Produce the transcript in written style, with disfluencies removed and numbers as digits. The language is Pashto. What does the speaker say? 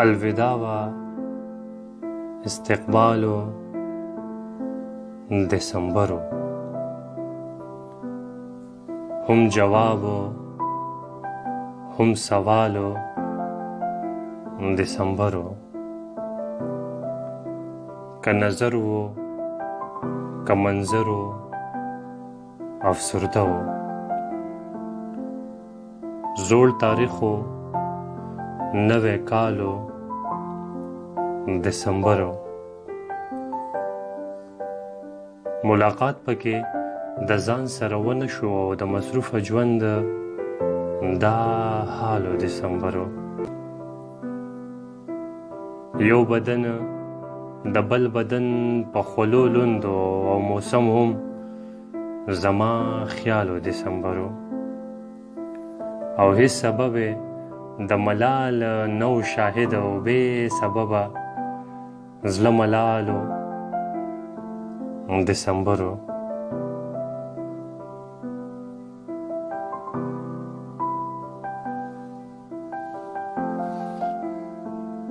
الوداع وه، استقبال و، دسمبر و. هم جواب و هم سوال و، دسمبر و. که نظر و که منظر و، افسرده و. زوړ تاریخ و، نوی کال و، دسمبر و. ملاقات پکې د ځان سره ونه شو او د مصروفه ژوند دا حال و، دسمبر و. یو بدن د بل بدن په خولو لوند او موسم هم زما خیال و، دسمبر و. او هیڅ سبب یې د ملال نه و شاهد او بې سببه زړه ملال و، دسمبر و.